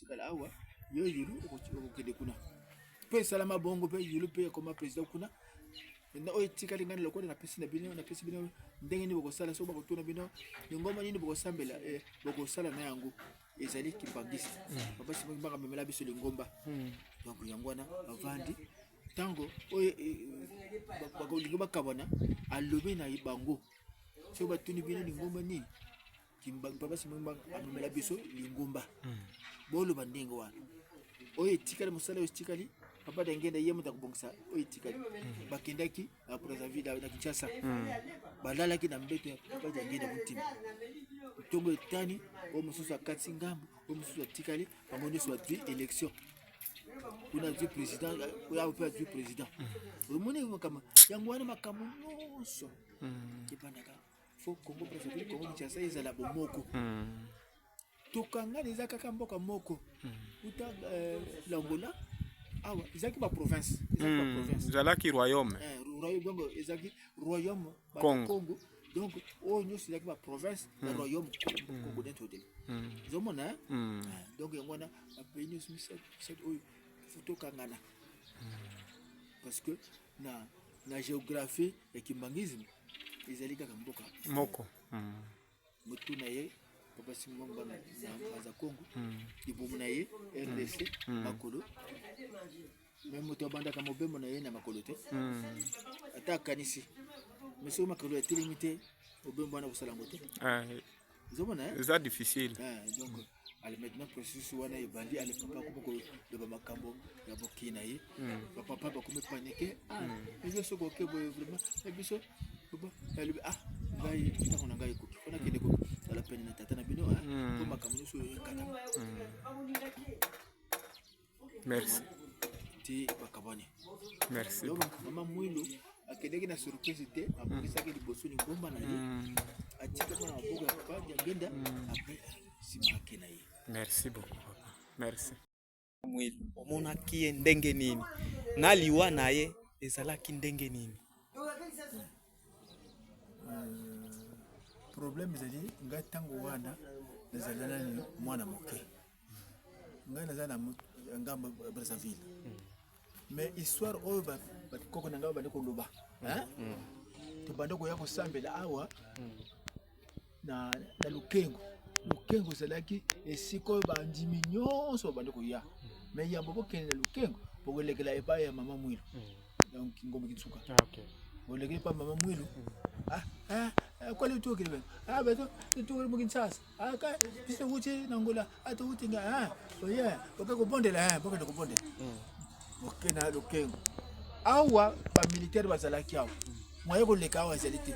Nakotikala awa, yo Yulu okokende kuna. Mpe esalama bongo, mpe Yulu mpe akoma president kuna. Maintenant oyo etikali ngai lokola napesi na bino, napesi bino ndenge nini bokosala. Soki bakotuna bino lingomba nini bokosambela, eh, bokosala na yango ezali kimbangiste. Papa Simon Kimbangu amemela biso lingomba. Donc yango wana bavandi ntango oyo eh, bakolingi bakabwana, alobi na bango soki batuni bino lingomba nini, Papa Simon Kimbangu amemela biso lingomba, boloba ndenge wana. Oyo etikali, mosala oyo etikali, Papa Dangenda ye moto akobongisa oyo etikali. Bakendaki na Brazzaville, na Kinshasa, balalaki na mbeto ya Papa Dangenda Kuntima. Ntongo etani, oyo mosusu akatisi ngambo, oyo mosusu atikali. Bango nyonso bazwi élection kuna, azwi président, oyo mpe azwi président. Omoni makambo yango wana, makambo nyonso ebandaka fo Congo Brazzaville, Congo Kinshasa ezala bomoko. Tokangana, eza kaka mboka moko. Uta l'Angola awa ezalaki baprovince, ezalaki baprovince. Ezalaki royaume. Royaume, donc ezalaki royaume. Congo. Congo. Donc oyo nyonso ezalaki baprovince ya royaume Congo neti odele ozomona. Donc yango wana bapays nyonso misato oyo fo tokangana, parce que na géographie ya kimbangisme ezali kaka mboka moko. Motu na ye Papa Simon Kimbangu na Mbanza Congo, libumu na ye RDC, makolo. Me moto abandaka mobembo na ye na makolo te, ata akanisi. Me soki makolo etelemi te, mobembo wana kosala yango te. Ozomona, eh? Eza difficile. Donc ale maintenant processus wana ebandi. Ale papa akomi koloba makambo ya bokii na ye, bapapa bakomi paniquer. Ah, eza soki oke boye vraiment na biso. Papa alobi: ah, ngai ntango na ngai ekoki mpo nakende kozala pene na tata na bino, mpo makambo nyonso oyo ekatama. Merci. Ti bakabwani. Merci. Donc mama Mwilu akendeki na surprise te, abongisaki liboso lingomba na ye, atikaka na maboko ya papa Diangenda, après nsima ake na ye. Merci beaucoup, papa, merci. Mwilu omonaki ye ndenge nini? Na liwa na ye ezalaki ndenge nini? Problème ezali, ngai ntango wana nazali nani mwana moke. Ngai naza na ngambo ya Brazzaville, mais histoire oyo bakoko na ngai bandi koloba, tobandi koya kosambela awa na Lukengo. Lukengo ezalaki esika oyo bandimi nyonso babandi koya. Mais yambo bokende na Lukengo, bokolekela epai ya mama Mwilu, donc Ngombe Kinsuka. Bolekeli epai mama Mwilu, kwali tokele beno, ah, beto tokele mo Kinshasa, ah, ka biso wuti na Ngola, ah, towuti nga, ah, oye boke kobondela, bokende kobondela. Boke na Lukengo awa, bamilitaire bazalaki awa, moye koleka awa ezali te.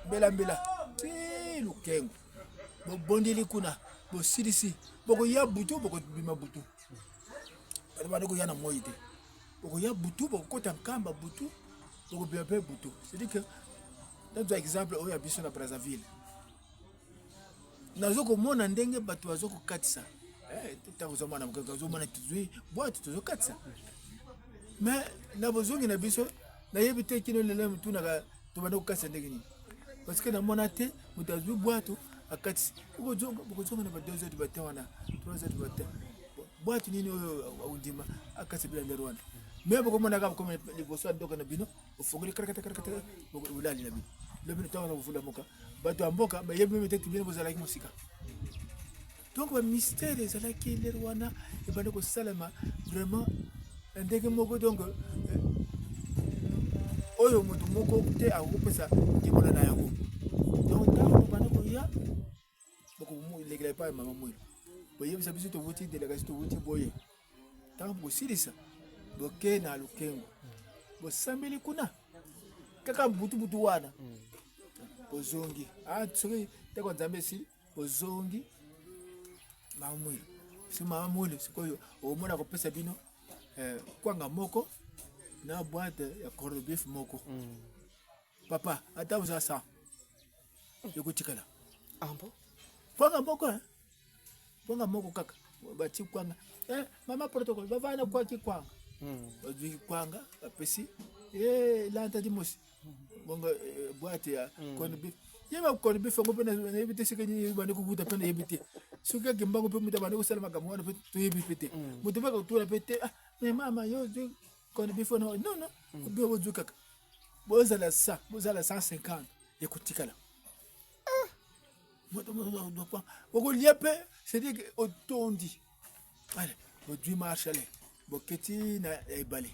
Mbelambela ti Lukengo, bobondeli kuna, bosilisi, bokoya butu, bokobima butu. Bato bandi koya na moi te. Bokoya butu, bokokota nkamba butu, bokobima mpe butu. C'est-à-dire que nazwa exemple oyo ya biso na Brazzaville, nazo komona ndenge bato bazo kokatisa. Ntango ozomona moke, ozomona tozwi bwate, tozokatisa. Mais na bozongi na biso, nayebi te kino lelo motunaka tobanda kokatisa ndenge nini, parce que namona te moto azwi bwato akatisi. Bokozonga na ba 2 heures du matin wana, 3 heures du matin, bwato nini oyo ondima akatisa bila ndenge wana? Me bokomona kaka bokomi liboso ya ndoka na bino, ofongoli karakata karakata, bolali na bino. Lobi ntango na kovula mboka, bato ya mboka bayebi meme te bino bozalaki mosika. Donc bamystère ezalaki lere wana ebandi kosalema vraiment na ndenge moko. Donc oyo moto moko te akokopesa ndimbola na yango. Donc ntango bobanda koya, bokolekela epai ya mama Mwilu, boyebisa biso towuti délégation, towuti boye. Ntango bokosilisa, boke na Lukengo, bosambeli kuna kaka butubutu wana, bozongi. Ah, soki ntango Nzambe esili, bozongi mama Mwilu. So mama Mwilu sikoyo omona kopesa bino kwanga moko na boîte ya corned beef moko. Papa, ata oza sa ekotikala. Ah bon? Kwanga moko, eh? Kwanga moko kaka bati kwanga, mama protocole bavanda kwaki kwanga, bazwi kwanga, bapesi lanta dimosi bongo boîte ya corned beef. Ye ba corned beef yango mpe nayebi te soki bandi kokuta mpe nayebi te. Soki kaka mbango mpe moto abandi kosala makambo wana mpe toyebi mpe te. Moto mpe akotuna mpe te, ah mais mama yo ozwi kona bifo na non non, bino bozwi kaka. Bozala 100, bozala 150 ekotikala. Ah! Moto moto okolia mpe, c'est-à-dire que otondi. Allez, bozwi marche allez, boketi na ebale.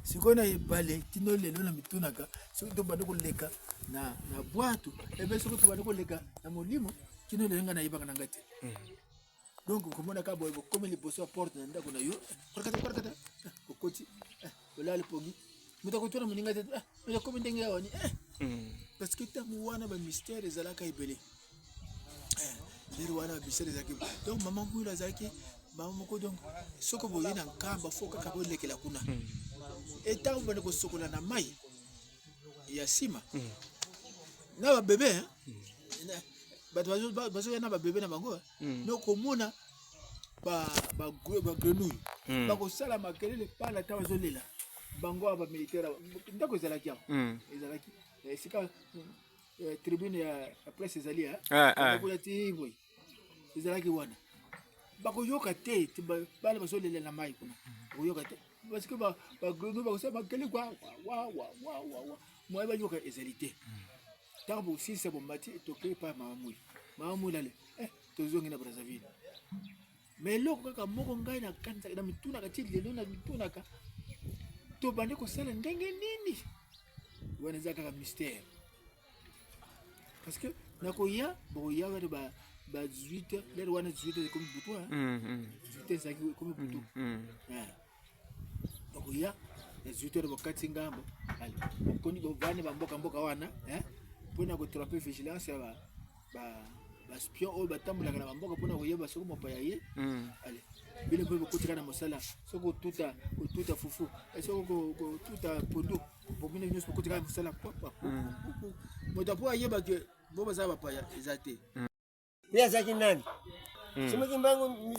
Sikoyo na ebale tino lelo na mitunaka soki tobandi koleka na na bwato ebe soki tobandi koleka na molimo kino lelo ngai nayebaka na ngai te. Donc okomona kaka boye bokomi liboso ya porte na ndako na yo, parakata parakata, okoti olali pongi, moto akotuna moninga te, ah okomi ndenge awa ni parce que ntango wana ba mystère ezalaka ebele. Lero wana ba mystère ezalaki. Donc mama Mwilu azalaki mama moko, donc soki boye na Nkamba fo kaka bolekela kuna. Etango bande kosokola na mai ya nsima na babebe, bato bazoya na babebe na bango, nokomona bagrenouille bakosala makelele pala ta bazolela bango awa. Bamilitaire, ndako ezalaki awa, ezalaki esika tribune ya presse ezali kuna ti boye, ezalaki wana. Bakoyoka te bana bazolela na mai kuna, bakoyoka te parce que bagrenouille bakosala makelele wa wa wa wa wa wa, moye bayoka ezali te. Ntango bosilisa bomati, tokei pa mama Mwili. Mama Mwili ale tozongi na Brazzaville. Mais eloko kaka moko ngai nakanisaka na mitunaka ti lelo, na mitunaka tobandi kosala ndenge nini, wana eza kaka mystère, parce que nakoya bokoya wana ba 18 heures, lere wana 18 heures ekomi butu, 18 heures ezalaki ekomi butu. Bakoya na 18 heures, bokati ngambo, bokoni bovandi bamboka mboka wana mpona kotromper vigilance ya baspion oyo batambolaka na bamboka mpona koyeba soki mopaya ye. Ale bino mpe bokotika na mosala, soki kotuta kotuta fufu, soki kotuta pondu, bino nyonso bokotika na mosala. Moto apo ayeba ke bo baza bapaya eza te. Ye azalaki nani? Simon Kimbangu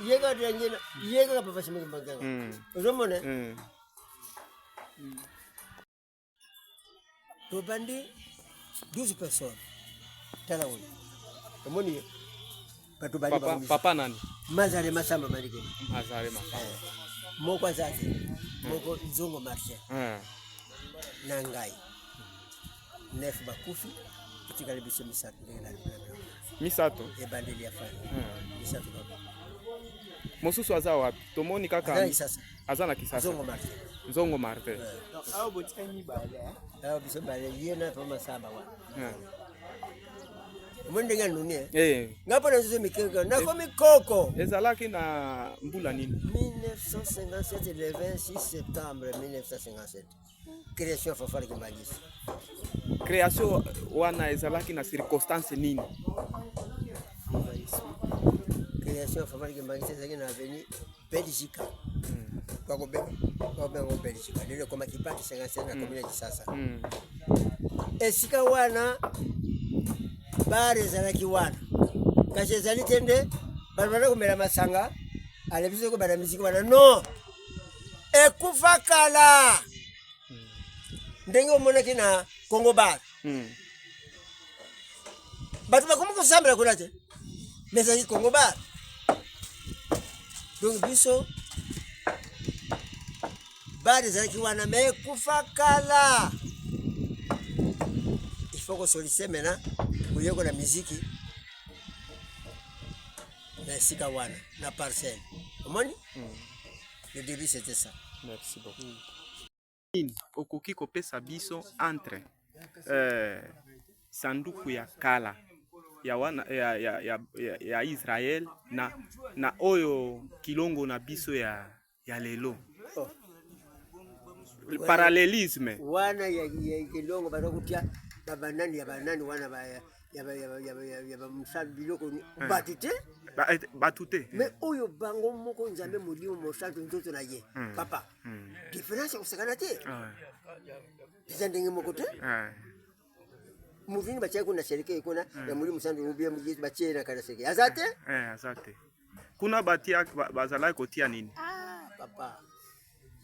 ye kaka toyangena ye kaka papa Simon Kimbangu kaka ozomona. Tobandi 12 personnes. Tala oyo omoni ye, bato bali. Papa, papa nani? Mazale Masamba Malikeli. Mazale Masamba. Moko aza te, moko Nzongo Martin na ngai, neuf bakufi, etikali biso misato ndenge na Misato. Ebandeli ya fani, misato kaka. Mosusu aza wapi? Tomoni kaka. Aza na Kisasa. Aza na Kisasa. Nzongo Martin. Nzongo Martin. Awa botikali mibale. Awa biso bale, ye na pa Masamba wana. Omoni ndenge anuni? Nga mpo na nzoto mikeke, nakomi koko. Ezalaki na mbula nini? 1957, le 26 septembre 1957, création ya Fanfare Kimbanguiste. Création wana ezalaki na circonstance nini? Création ya Fanfare Kimbanguiste ezalaki na avenue Belgique, bakobenga yango Belgique, lelo ekomaki Park 57 na commune ya Kisasa. Esika wana bar ezalaki wana, kasi ezali te nde bato banda komela masanga. Ale biso kobanda miziki wana, non, ekufa kala ndenge omonaki na Congo Bar. Bato bakomi kosambela kuna te, mais ezalaki Congo Bar. Donc biso bar ezalaki wana, mais ekufa kala. Il faut kosolliciter maintenant koyekola miziki na esika wana na parcelle omoni. Le début, c'était ça. Merci beaucoup. Nini okoki kopesa biso entre sanduku ya kala ya wana ya Israel na oyo kilongo na biso ya lelo? Oh. Parallélisme. Wana ya kilongo baza kotia babanani ya banani wana ya bamusala biloko, bato te. Bato te. Mais oyo bango moko Nzambe Molimo Mosantu nzoto na ye, papa, différence ya kosakana te, eza ndenge moko te. Motu nini batiaki kuna cercueil kuna ya Molimo Santu ubie Yesu batie na kati ya cercueil? Aza te. Aza te. Kuna batia bazalaki kotia nini? Ah, papa,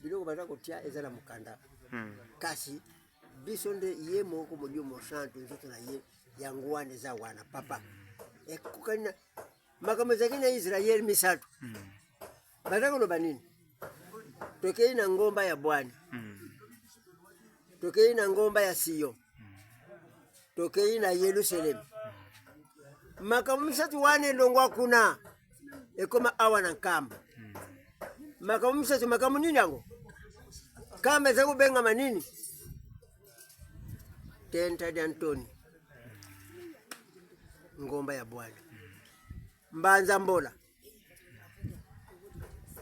biloko baza kotia eza na mokanda, kasi biso nde ye moko Molimo Mosantu nzoto na ye yango wana eza wana, papa. Ekokani na makambo ezalaki na Israel misato. Baza koloba nini? Tokei na ngomba ya Bwana. Tokei na ngomba ya Sion. Tokei na Yelusalemi. Makambo misato wana elongwa kuna ekoma awa na Nkamba. Makambo misato, makambo nini yango? Nkamba eza kobengama nini? Tenta di Antoni, ngomba ya Bwana. Mbanza Mbola,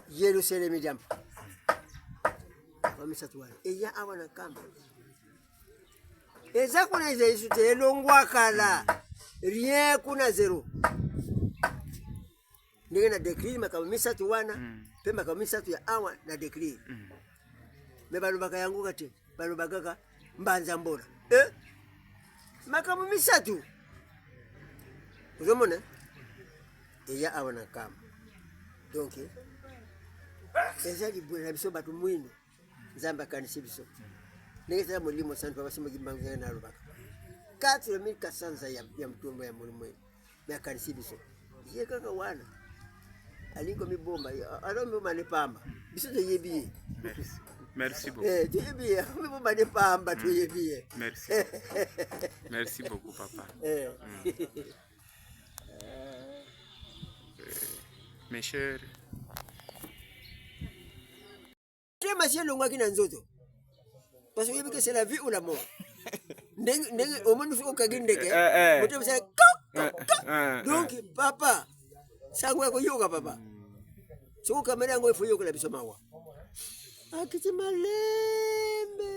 Yelusalemi diampa. Makambo misato wana eya awa na Nkamba. Eza kuna eza yesu te, elongwa kala, rien kuna zero. Ndenge na décrire makambo misato wana mpe makambo misato ya awa na décrire. Me balobaka yango ka te, balobaka kaka mbanza mbola. Makambo misato ozomona eya awa na Nkamba. Donc eza libwe na biso bato mwindu. Nzambe akanisi biso ndenge ezala molimo santu papa Simon Kimbangu ndenge nalobaka 4400 ans ya mutombo ya molimo ye me akanisi biso ye kaka wana alingi komibomba, azomibomba ne pamba, biso toyebi ye. Merci. Merci beaucoup. Toyebi ye, akomibomba ne pamba, toyebi ye. Merci. Merci beaucoup papa. Mes chers. Motema si elongwaki na nzoto parce que oyebi que c'est la vie ou la mort. Ndenge ndenge omoni soki okangi ndeke motema esala ko ko. Donc papa sango ya koyoka papa soki okameli yango ifo yokola biso mawa akiti malembe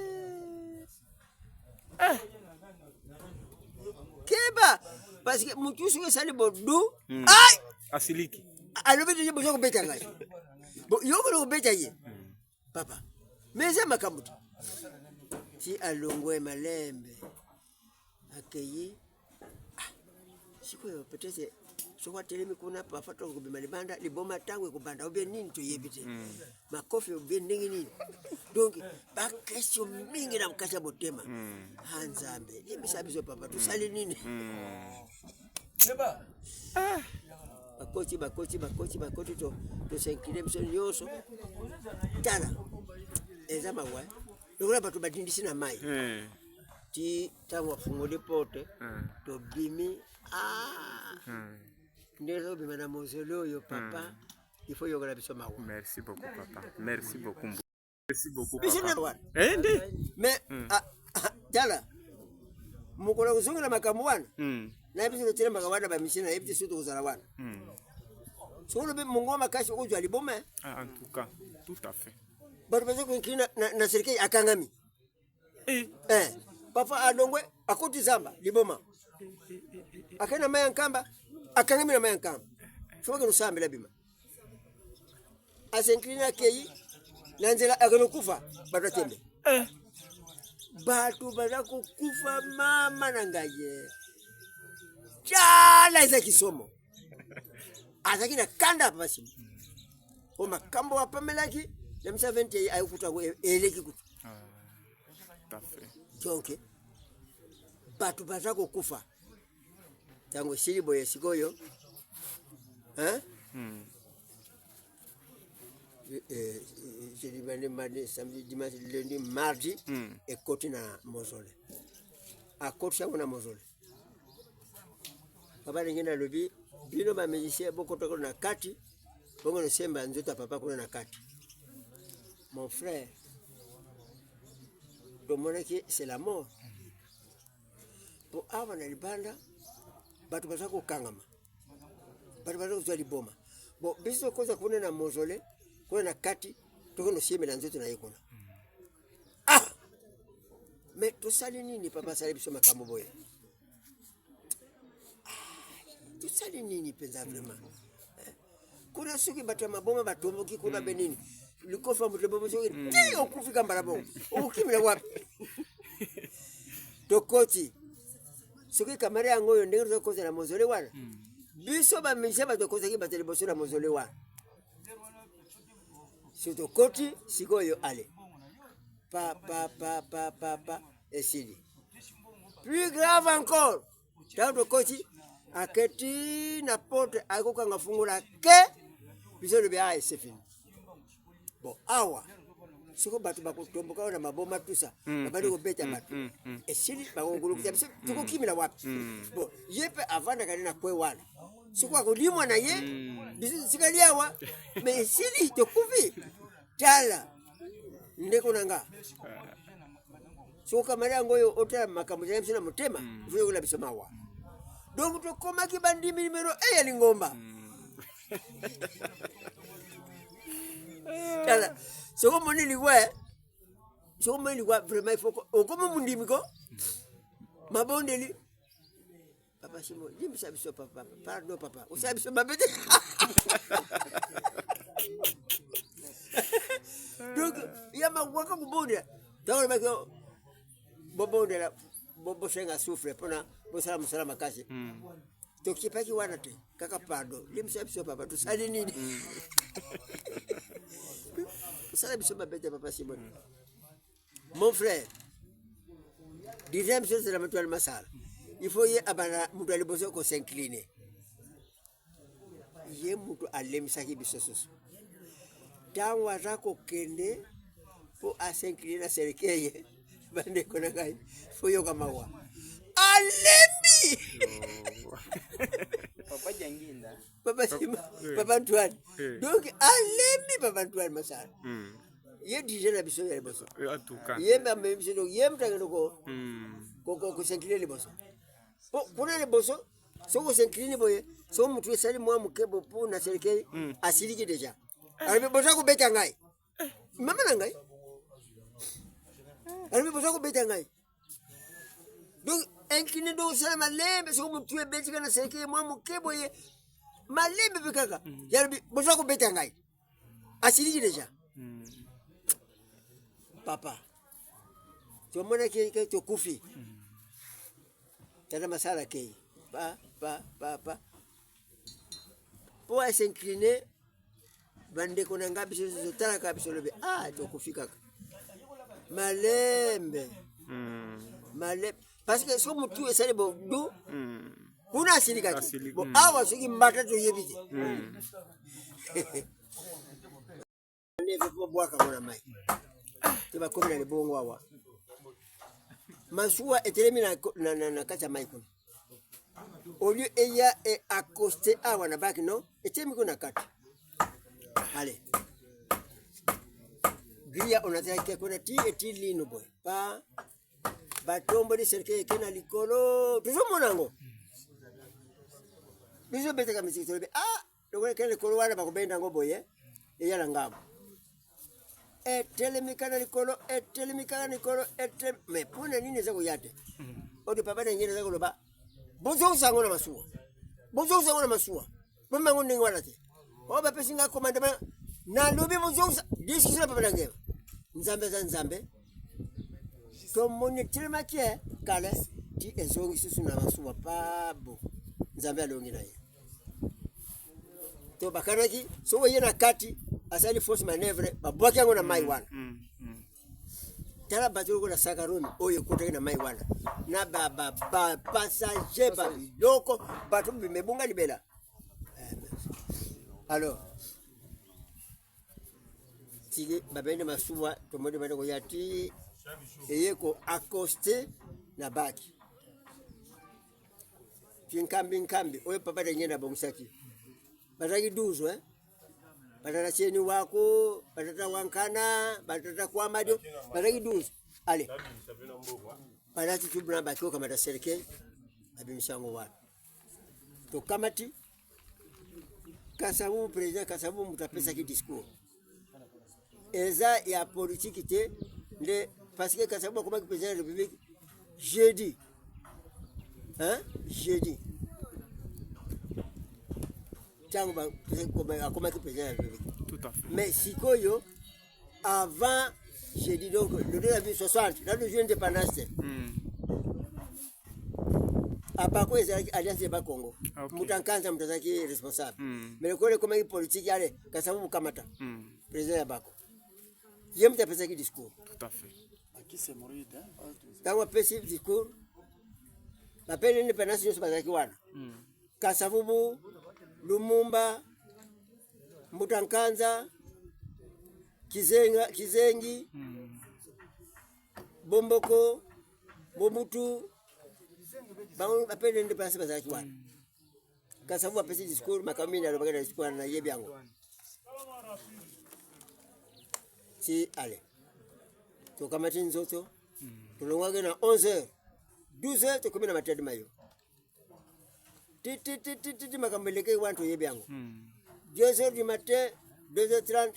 keba parce que motu soki esali bodu ai asiliki alobi te boza kobeta ngai yo okona kobeta ye papa mais eza makambo te ti alongwe malembe akei. Sikoyo peut-être soki atelemi kuna parfois to kobima libanda liboma ntango ekobanda obie nini toyebi te makofi obie ndenge nini. Donc baquestion mingi na kati ya motema. Ha Nzambe, limbisa biso papa, tosali nini? Bakoti bakoti bakoti bakoti to tos'incline biso nyonso. Tala eza mawa lokola bato badindisi na mai ti ntango afungoli porte tobimi. Ndenge tobima na mozoli oyo papa, il faut yokola biso mawa. Merci beaucoup papa, merci beaucoup, merci beaucoup biso papa. Wana Nde mais tala mokolo kozongela makambo wana nayebi soki totelemaka wana bamisien, nayebi te soki tokozala wana. Soki olobi mongo makasi okozwa liboma. Ah, en tout cas, tout à fait. Bato baza koincline na cercueil akangami. Papa alongwe akoti zamba liboma akei na mai ya Nkamba akangami na mai ya Nkamba soki akende osambela bima as'incline akei na nzela akende kokufa bato atembe bato baza kokufa mama na ngai ye tala eza kisomo azalaki na kanda papa Simon po makambo apamelaki na misa 20 ayokuta yango eleki kutu. Tout à fait. Donc bato baza kokufa ntango esili boye sikoyo, hein? Jeudi, lundi, mardi, samedi, dimanche, lundi, mardi ekoti na mausolée, akotisi yango na mausolée. Papa ndenge nalobi bino bamusicien bokota kuna na kati bongo nosemba nzoto ya papa kuna na kati. Mon frère, tomonaki c'est la mort po awa na libanda bato baza kokangama, bato baza kozwa liboma. Bon, biso tokoza kuna na mausolée kuna na kati tokende osiembela nzoto na ye kuna. Ah, mais tosali nini? Papa asali biso makambo boye. Ah, tosali nini mpenza vraiment? Kuna soki bato ya maboma batomboki kuna be nini likofa moto ebomo soki ti okufi kambala bongo okokimela wapi? Tokoti soki kamera yango oyo ndenge tozokota na mausolée wana biso bamusicien bato tokozaki bato liboso na mausolée wana. So tokoti sikoyo ale pa pa pa pa pa pa esili. Plus grave encore, ntango tokoti Aketi na porte akokanga fungola ke biso lobi ah c'est fini. Bon awa soko bato bakotomboka oyo na maboma tusa mm, babandi mm, kobeta mm, bato esili bakongulukisa biso tokokimela wapi? Bon ye mpe avandaka nde na kwe wana soko akolimwa na ye biso totikali awa me esili tokufi. Tala ndeko na nga soki okamali yango oyo otala makambo ezali biso na motema ozoyokola biso mawa. Donc tokomaki bandimi nimero e ya lingomba. Tala soki omoni liwa eh, soki omoni liwa vraiment il faut okomi mondimi ko mabondeli papa Simon limbisa biso papa pardon papa osala biso mabe te. Donc ya mawaka kobondela ntango olobaki bobondela bosenga souffle mpona bosala mosala makasi tokipaki wana te kaka pardon limbisa biso papa tosali nini osala biso mabe te papa Simon. Mon frère dirigeant biso ezala moto ya masala il faut ye abanda moto ya liboso kosincline ye moto alemisaki biso susu ntango aza kokende mpo asincline na cercueil bandeko na ngai foyoka mawa alembi. Papa Janginda. Papa Simon, papa Antoine. Donc alembi papa Antoine Masala. Ye dirigeant na biso ya liboso. En tout cas. Ye mpe amemi biso donc ye moto akende kosincline liboso. Po kuna liboso soki osincline boye soki motu esali mwa moke bo mpo na cercueil asiliki déjà. Alobi boza kobeta ngai. Mama na ngai. Alobi boza kobeta ngai. Donc incline donc osala malembe soki motu ebetika na cercueil mwa moke boye malembe mpe kaka. Yalobi boza kobeta ngai. Asiliki déjà. Papa tomonaki ke tokufi tata masala akei pa pa pa pa mpo asincline bandeko na ngai biso nyonso totalaka biso lobi ah tokufi kaka malembe malembe parce que soki motu esali bodu kuna asilikaki bo awa soki mbata toyebi te neve po bwaka ngo na mai te bakomi na libongo awa masuwa etelemi na kati ya mai kuna au lieu eya e accoste awa na baki no etelemi kuna na kati ale gria onazalaki kuna ti eti lino boye pa batomboli cercueil eke na likolo tozomona yango biso betaka misiki tolobi ah lokola eke na likolo wana bakobenda yango boye eya na ngambo etelemi kaka na likolo etelemi kaka na likolo etelemi mais mpona nini eza koya te oyo papa na ngeni eza koloba bozongisa yango na masuwa bozongisa yango na masuwa bomema yango ndenge wana te oyo bapesi nga commandement nalobi bozongisa discussion na papa na ngeni nzambe aza nzambe tomoni etelemaki kala ti ezongi susu na masuwa pabo nzambe alongi na ye to bakanaki soki oye na kati asali fausse manœuvre babwaki yango na mai wana tala bato lokola sakaroni oyo ekotaki na mai wana na bapassager babiloko bato mebonga libela. Alors tiki babende masuwa tomoni bande koya ti eye ko accoste na baki ti nkambi nkambi oyo papa ndenge abongisaki bazalaki 12 hein? Batata cheni wako batata wankana batata kwamadio bazalaki 12 ale balati tubuna baki okamata cercueil babimisa yango wana tokamati Kasavubu président Kasavubu moto apesaki discours eza ya politiki te nde parce que Kasavubu akomaki président ya république jeudi hein? Jeudi ntango akomaki président ya république. Tout à fait. Mais sikoyo avant jeudi donc le 2 avril 60 na tozwi indépendance te abako ezalaki alliance ya bakongo. Moto ankanza moto azalaki responsable. Mais lokola ekomaki politike ale Kasavubu kamata président ya bako ye moto apesaki discours. Tout à fait. Ntango apesi discours bapeli indépendance nyonso bazalaki wana. Kasavubu, Lumumba, Mbuta Nkanza, Kizenga, Kizengi, Bomboko, Mobutu, bango bapene nde place bazalaki wana. Kasavubu apesi discours, makambo mingi alobaki na discours wana, nayebi yango. Ti ale tokamati nzoto, tolongwaki na 11 heures, 12 heures tokomi na Matadi Mayo. Tititititi makambo elekaki wana toyebi yango. 2 heures du matin, 2 heures 30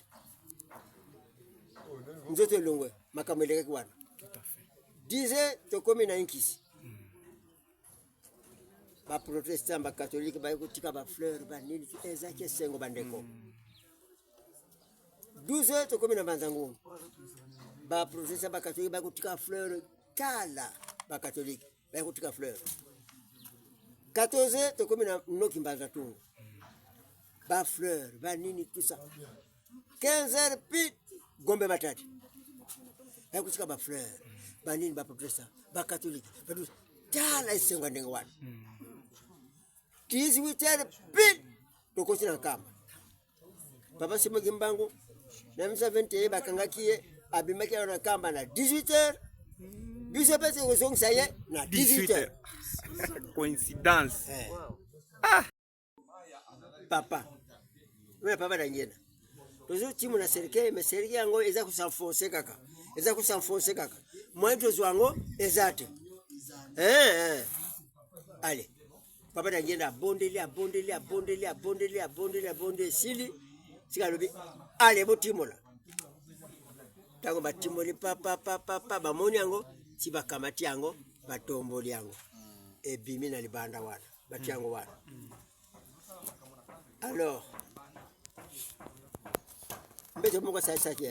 nzoto elongwe, makambo elekaki wana. 10 heures tokomi na Inkisi. Ba protestant, ba catholique baye kotika ba fleur ba nini, ezaki esengo bandeko. 12 heures tokomi na Mbanza Ngungu, ba protestant, ba catholique baye kotika fleur, tala ba catholique baye kotika fleur. 14 heures tokomi na Noki Mbanza Tungu, ba fleur ba nini tout ça. 15 heures pile Gombe Matadi baye kotika ba fleur ba nini, ba protestant, ba catholique, ba tout, tala esengo ya ndenge wana. 18 heures pile tokoti na Nkamba. Papa Simon Kimbangu na 1921 bakangaki ye, abimaki awa na Nkamba na 18 heures, biso mpe tokozongisa ye na 18 heures. Coïncidence. Papa oyo papa Dangena tozotimona na cercueil, mais cercueil yango eza kosenfonce kaka, eza kosenfonce kaka, moyen tozwa yango eza te. Ale papa Dangena abondeli, abondeli, abondeli, abondeli, abondeli, abondeli, esili sika alobi ale botimola. Ntango batimoli papa papa papa, bamoni yango ti bakamati yango, batomboli yango, ebimi na libanda wana, batia yango wana. Alors mbeto moko asalisaki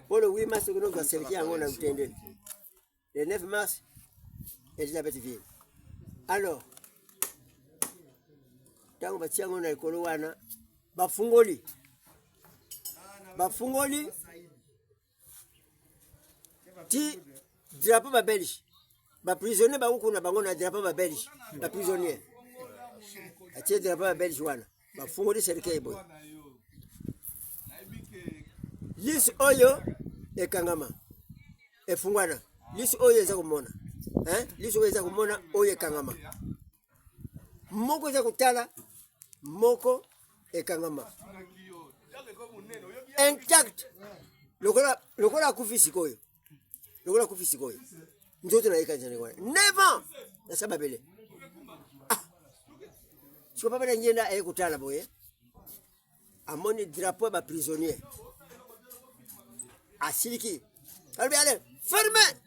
mpo le 8 mars tokoki kozwa cercueil yango na Lutendele, le 9 mars Elizabeth Ville. Alors ntango batia yango na likolo wana, bafungoli, bafungoli ti drapeau ba belge, ba prisonnier bakokuna bango na drapeau ba belge, ba prisonnier atie drapeau ba belge wana, bafungoli cercueil boye, lisi oyo ekangama efungwana, lisi oyo eza komona, lisi oyo eza komona, oyo ekangama, moko eza kotala, moko ekangama intact, lokola lokola akufi sikoyo, lokola akufi sikoyo, nzoto na ye kanisa ndenge wana, 9 ans na sa mabele. Ah, siko papa na ngenda aye kotala boye, amoni drapeau ya ba prisonnier, asiliki, alobi ale ferme,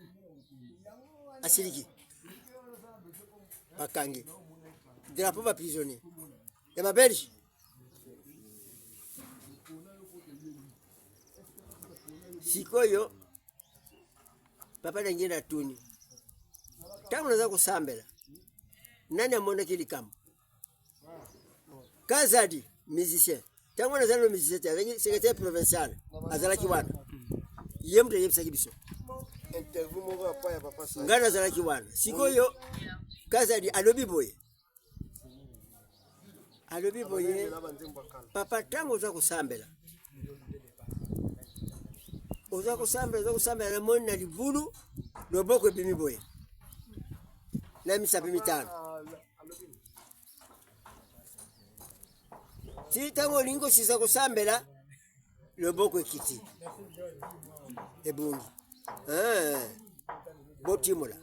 asiliki, bakangi drapeau ba prisonnier ya ba belge. Sikoyo papa na ngai natuni, ntango naza kosambela, nani amonaki likambo? Kazadi musicien, ntango wana azali no musicien te, azalaki secrétaire provincial, azalaki wana, ye moto ayebisaki biso. Ngai nazalaki wana. Sikoyo Kazadi alobi boye, alobi boye, papa ntango oza kosambela, oza kosambela, oza kosambela, namoni na libulu loboko ebimi boye na misapi mitano, ti ntango olingi kosisa kosambela, loboko ekiti ebungi. Botimola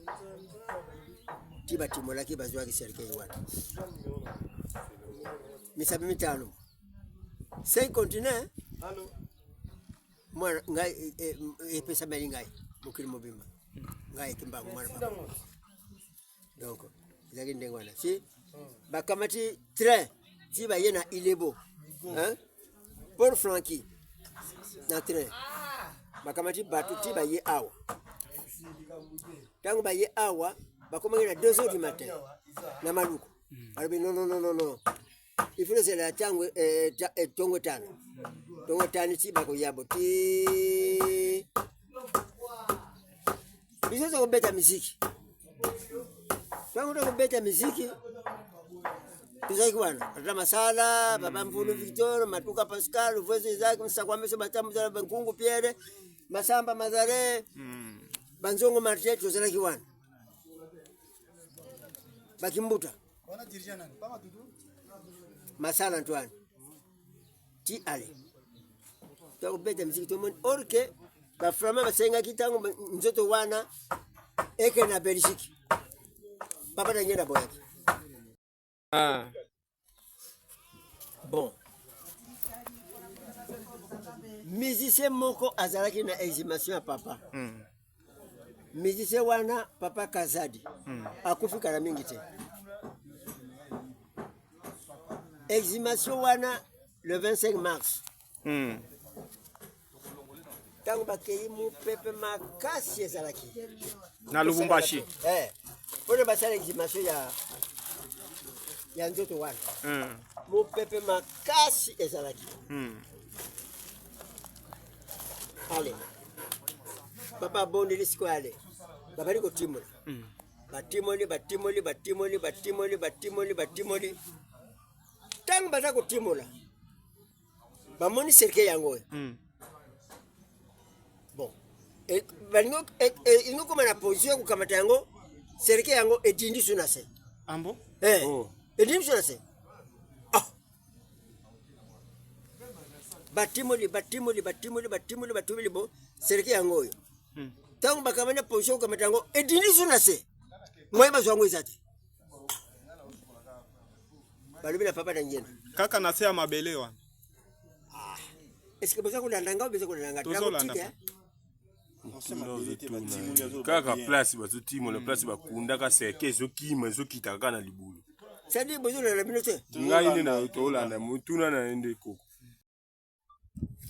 ti batimolaki, bazwaki cercueil wana, misapi mitano, cinq continent. Mwana ngai epesameli ngai mokili mobimba, ngai Kimbangu mwana papa. Donc ezalaki ndenge wana, si bakamati train ti baye na Ilebo, Port Franki, na train bakamati bato ti baye awa. Ntango baye awa, bakomaki na 2 heures du matin na Maluku. Balobi non, non, non, non, non, il faut ezala ntango tongo tano, tongo tano ti bakoya bo ti biso tokobeta misiki. Tango tokobeta miziki tozalaki wana Tata Masala, Papa Mvulu Victor, Matuka Pascal, Vuezo Isaac, Msakwa Meso, Batambu Zala, Nkungu Pierre, Masamba Mazare, Banzongo Martin, tozalaki wana. Bakimbuta. Masala Antoine. Ti ale. Tokobeta miziki tomoni or que ba flamand basengaki ntango nzoto wana eke na Belgique. Papa na ngenda boyaki. Bon. Musicien moko azalaki na exhumation ya papa. Musicien wana papa Kazadi. Akufi kala mingi te. Exhumation wana le 25 mars. Ntango bakei mopepe makasi ezalaki na Lubumbashi. Mpona basala exhumation ya nzoto wana. Mopepe makasi ezalaki. Ale papa abondeli sikoyo, ale babali kotimola. Batimoli, batimoli, batimoli, batimoli, batimoli, batimoli. Ntango baza kotimola, bamoni cercueil yango oyo. Bon, balingi elingi okóma na position ya kokamata yango, cercueil yango etindi so na se. Ambo? Eh, Oh. Etindi so na se. Ah, batimoli, batimoli, batimoli, batimoli, batimoli. Bo cercueil yango oyo, ntango bakama na position ya kokamata yango, etindi so na se, moye bazwa yango eza te. Balobi na papa na ngena. Kaka na se ya mabele wana. Est ce que boza kolanda nga? Boza kolanda nga? Tozolanda. Nakotika, Kaka place bazotimola, place bakundaka cercueil, ezokima, ezokita kaka na libulu. C'est-à-dire bozolanda bino te? Ngai nde na tolanda motuna na ye nde koko.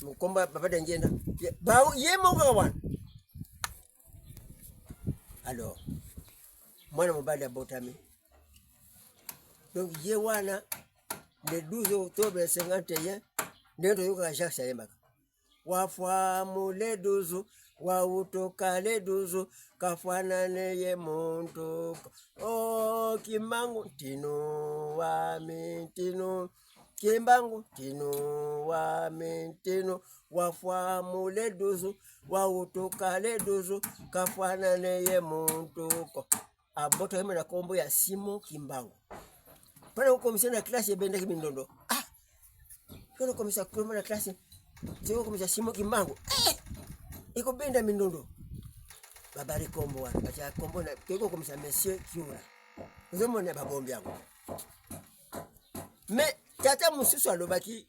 Mokomba papa Dangenda ye moko kaka wana. Alors mwana mobali abotami, donc ye wana le 12 octobre 51, ndenge toyokaka Jacques ayembaka wafwamu le 12 wautoka le 12 kafwanane ye muntu o Kimbangu ntinu wami ntinu Kimbangu ntinu wami ntinu wafwamu le 12 wautoka le 12 kafwanane ye muntu ko abotami na nkombo ya Simon Kimbangu. Mpona kokomisa na classe ebendaki mindondo. Ah, mpona kokomisa kombo na classe, soki Simon Kimbangu, eh, ekobenda mindondo. Babari kombo wana, batia kombo na toyei kokomisa monsieur Kiura. Ozomona babombi yango. Mais tata mosusu alobaki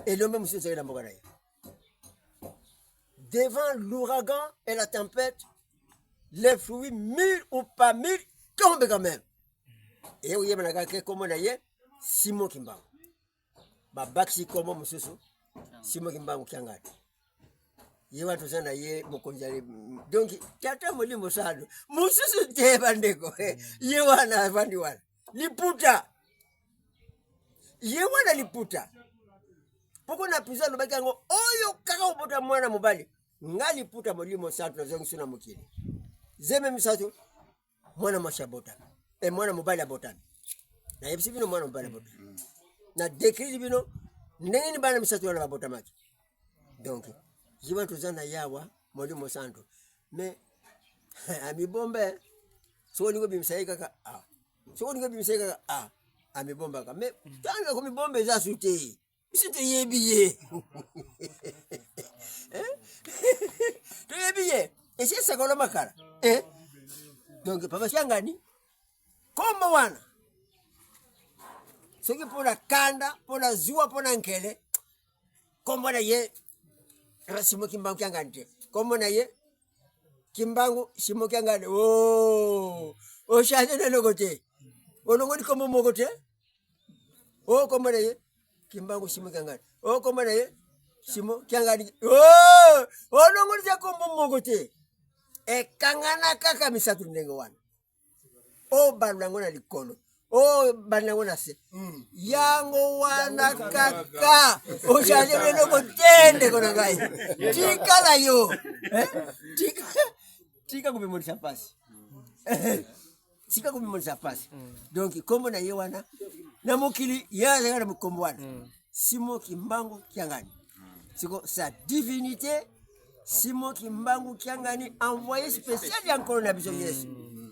elombe mosusu ezalaki na mboka na ye: devant l'ouragan et la tempête, les fruits mûrs ou pas mûrs tombent quand même. Eye koyebana kaka ke kombo na ye Simon Kimbangu. Babakisi kombo mosusu Simon Kimbangu Kiangani. Ye wana toza na ye mokonzi ya donc tata molimo salo mosusu te. Bandeko, ye wana avandi wana liputa, ye wana liputa poko na prison. Alobaki yango oyo kaka kobota mwana mobali, nga liputa molimo santu nazongisi na mokili. Zeme misato, mwana mwasi abotami, e mwana mobali abotami. Nayebisi bino, mwana mobali abotami na décrire bino ndenge nini bana misato wana babotamaki. Donc ye wana toza na yawa molimo santu, mais amibombe. Soki olingi obimisa ye kaka a, soki olingi obimisa ye kaka a, amibombaka. Mais ntango ya komibomba eza su te. Biso toyebi ye, toyebi ye esi esakolo makala. Donc papa Siangani, kombo wana soki mpona kanda, mpona zuwa, mpona nkele, kombo na ye Simo Kimbangu Kiangani te. Kombo na ye Kimbangu Simo Kiangani. O ochange na eloko te, olongoli kombo moko te. O kombo na ye Kimbangu Simo Kiangani, o kombo na ye Simo Kiangani, o olongoli te kombo moko te. Ekangana kaka misato ndenge wana. O balola yango na likolo, o banda yango na se, yango wana kaka. Ochange eloko te, ndeko na ngai. Tikala yo, tika, tika komemonisa mpasi. Sika komimonisa pasi. Donc kombo na ye wana na mokili ye azalaka na kombo wana. Simon Kimbangu Kiangani. Siko sa divinité Simon Kimbangu Kiangani envoyé spécial ya nkolo na biso Yesu.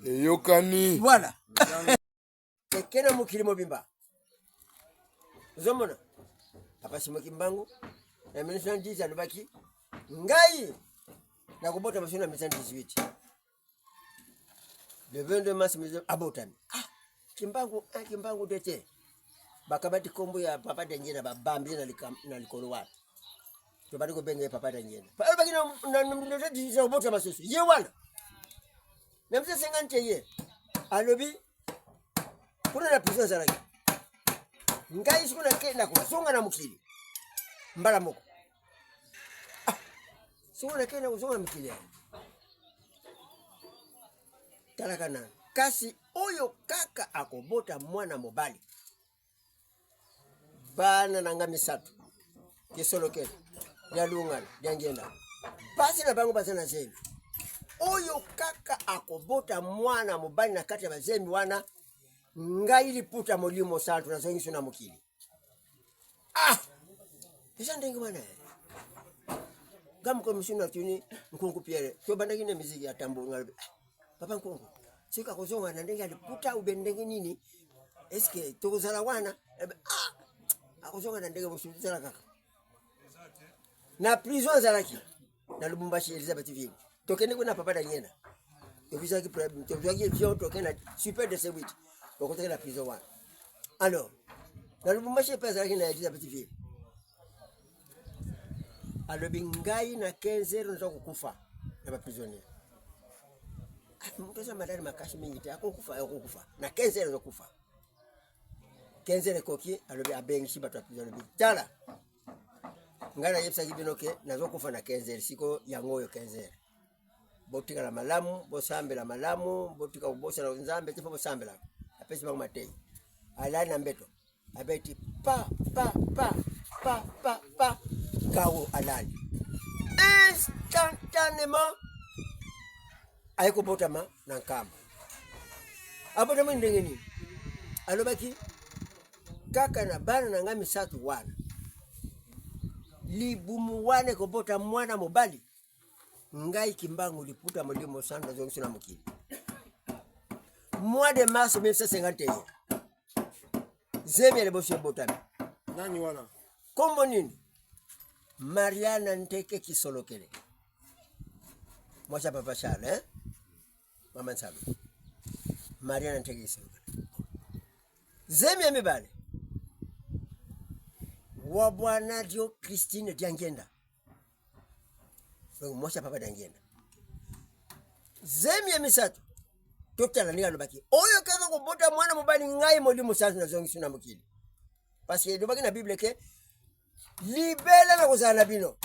Eyokani. Voilà. Eke na mokili mobimba. Ozomona Papa Simon Kimbangu na 1910 alobaki ngai nakobota biso na 1918 le 22 mars abotami. Ah, Kimbangu 1 Kimbangu 2 te bakabati kombo ya Papa Dangena babambi na likolo wana tobandi kobenga ye Papa Dangena alobaki na obota masusu ye wana na 1950 ye alobi kuna na prison azalaki ngai soki nake nakozonga na mokili mbala moko. Ah, soki nake nakozonga na mokili yango talaka nanu kasi oyo kaka akobota mwana mobali bana na nga misato kisolokele dialungana diangenda basi na bango baza na zemi oyo kaka akobota mwana mobali na kati ya bazemi wana ngai liputa molimo santu nazongisi na mokili. Ah, eza ndenge wana nga mokolo mosusu natuni Nkunku Pierre, tobandaki na miziki ya tambo, ngalobi ah, papa Nkunku soki akozonga na ndenge ya liputa ube ndenge nini, eske tokozala wana? Ah, akozonga na ndenge mosusu, tozala kaka na prison. Azalaki na Lubumbashi, Elizabeth Ville. Tokende kuna papa Daniela, tozwaki avion, tokende na super DC8, tokotaki na prison wana. Alors na Lubumbashi mpe azalaki na Elizabeth Ville, alobi ngai na 15 heures naza kokufa na baprisonnier. Moto aza malade makasi mingi te, akokufa, akokufa na 15 heures, azokufa 15 heures ekoki. Alobi, abengisi bato ya prison, alobi tala, ngai nayebisaki bino ke nazokufa na 15 heures, sikoyo yango oyo 15 heures, botikala malamu, bosambela malamu, botika kobosana Nzambe te, mpo bosambelaka. Apesi bango matei, alali na mbeto, abeti pa pa pa pa pa pa kawo, alali instantanément, aye kobotama na nkamba. Abotama ndenge nini? Alobaki kaka na bana na ngai misato wana, libumu wana ekobota mwana mobali, ngai Kimbangu liputa molimo santu nazongisi na mokili. Mois de mars 1951 zemi ya liboso ebotami. Nani wana? Kombo nini? Mariana Nteke Kisolokele, mwasi ya papa Charles, eh? Mama Nsalu, Mariana Nteke Kisolokele. Zemi ya mibale wa bwana Dio Christine Diangenda, donc mwasi ya papa Diangenda. Zemi ya misato, totala ndenge alobaki, oyo kaka kobota mwana mobali, ngai molimo santu nazongisi na mokili, parce que elobaki na Bible ke libela na kozala na bino.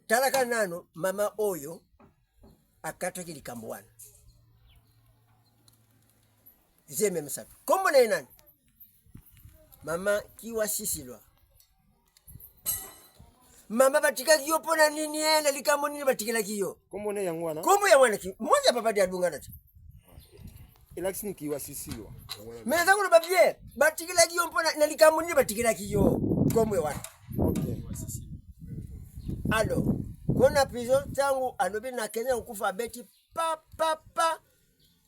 Talaka nano mama oyo akataki likambo wana, zemi ya misato, kombo na ye nani? Mama Kiwa Sisilwa. Mama, batikaki yo mpo na nini? Ye na likambo nini batikelaki yo? Kombo na yango wana? Kombo ya wana mwasi ya papa Dialungana te. Elakisi nini Kiwa Sisilwa? Mais eza koloba bien, batikelaki yo mpo na likambo nini batikelaki yo kombo ya wana? Alors kona prison, ntango alobi nakende kokufa, abeti pa pa pa,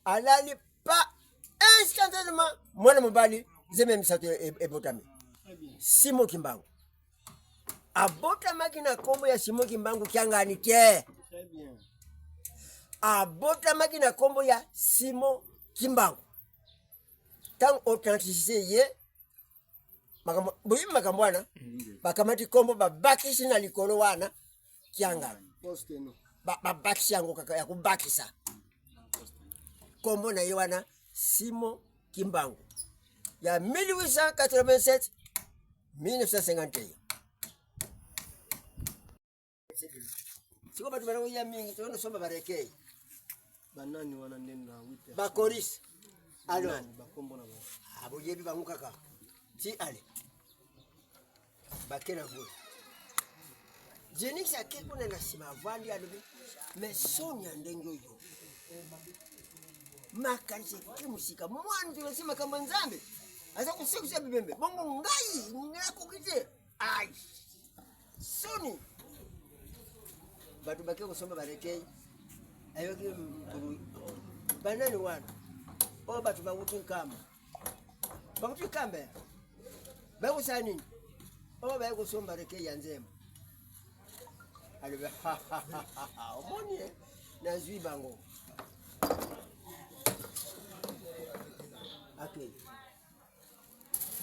alali pa, instantanément mwana mobali, zemi ya misato ebotami, Simo Kimbangu. Abotamaki na kombo ya Simo Kimbangu Kiangani te, abotamaki na kombo ya Simo Kimbangu. Ntango authenticité ye makambo, boyebi makambo wana, bakamati kombo babakisi na likolo wana Kiangani, babakisi yango kaka ya kobakisa. Kombo na ye wana Simo Kimbangu ya 1887 1951. Siko bato banakoya mingi, tonosomba barekei. Banani wana nde na 8? Bakoris alors. Nani bakombo na bango? Ah, boyebi bango kaka ti ale bake na vula. Jenix ake kuna na nsima, avandi, alobi: mais soni ya ndenge oyo. Makanisi eke mosika. Mwana tolasi makambo ya Nzambe aza kosekisa bibembe, bongo ngai nakoki te. Ai, soni! Bato bake kosomba barekei, ayoki banani wana oyo bato bawuti Nkamba, bawuti Nkamba baye kosala nini? Oyo baye kosomba rekei ya nzembo. Alobi omoni eh, nazwi bango. Akei,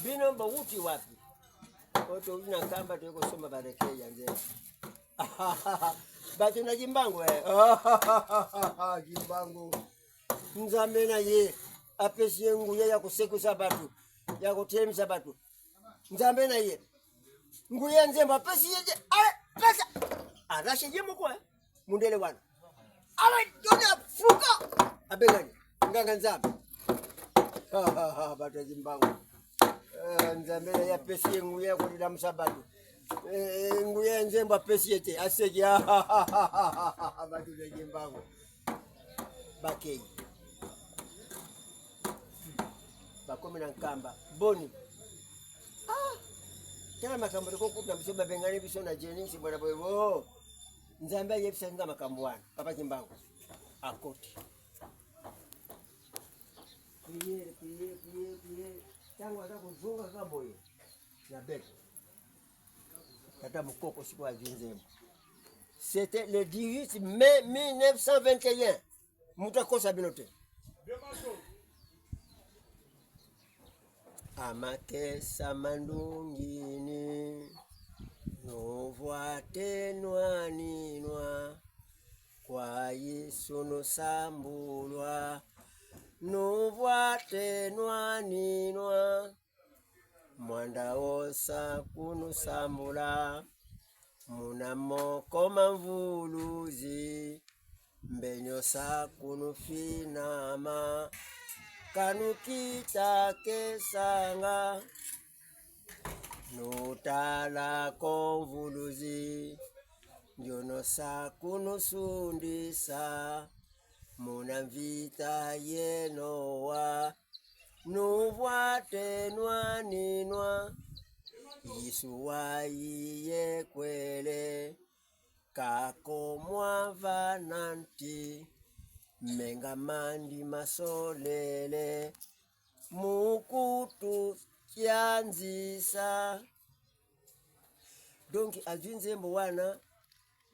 bino bowuti wapi? Oyo towuti na Nkamba, toyei kosomba barekei ya nzembo. Bato na Kimbangu eh. Kimbangu Nzambe na ye apesi ye nguya ya kosekwisa bato, ya kotelemisa bato. Nzambe na ye nguya ya nzembo apesi ye te, pesa arashe ye moko eh. Mundele wana awa dona fuka abengani nganga Nzambe. Bato ya Kimbangu, eh, Nzambe na ye apesi ye nguya ya kolilamusa bato, eh, nguya ya nzembo apesi ye te, aseki. Bato ya Kimbangu bakei, bakomi na Nkamba. Boni, ah, tala makambo tokokuta biso, babengani biso na Jennings bona boye. O Nzambe ayebisaki nga makambo wana. Papa Kimbangu akoti priere, priere, priere, priere. Ntango aza kozonga kaka boye na bete, tata mokoko sikoyo azwi nzembo. C'était le 18 mai 1921. Moto akosa bino te. Amakesa mandungini novwatenwaninwa kwa Yesu nosambulwa novwatenwaninwa mwanda osa kunusambula muna moko mamvuluzi mbenyosa kunufinama kanukita kesanga nutala komvuluzi njonosa kunusundisa muna mvita yenowa nuvwatenwaninwa Yesu wayiye kwele kakomwa vananti menga mandi masolele mukutu kyanzisa. Donc azwi nzembo wana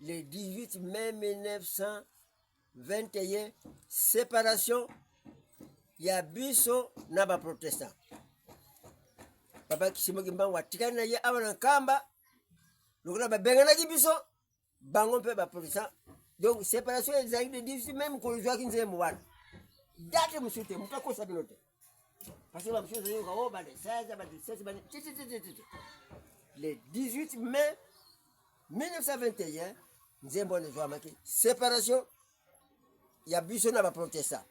le 18 mai 1921, séparation ya biso na baprotestant. Papa Kisimo Kimbangu atikali na ye awa na Nkamba, lokola babenganaki biso bango mpe baprotestant. Donc séparation ezalaki le 18 mai, mokolo ezwaki nzembo wana. Date mosusu te, moto akosa bino te, parce que bamosusu ozoyoka o ba le 16, ba 17, ba tititititi. Le 18 mai 1921 nzembo wana ezwamaki, séparation ya biso na baprotestant.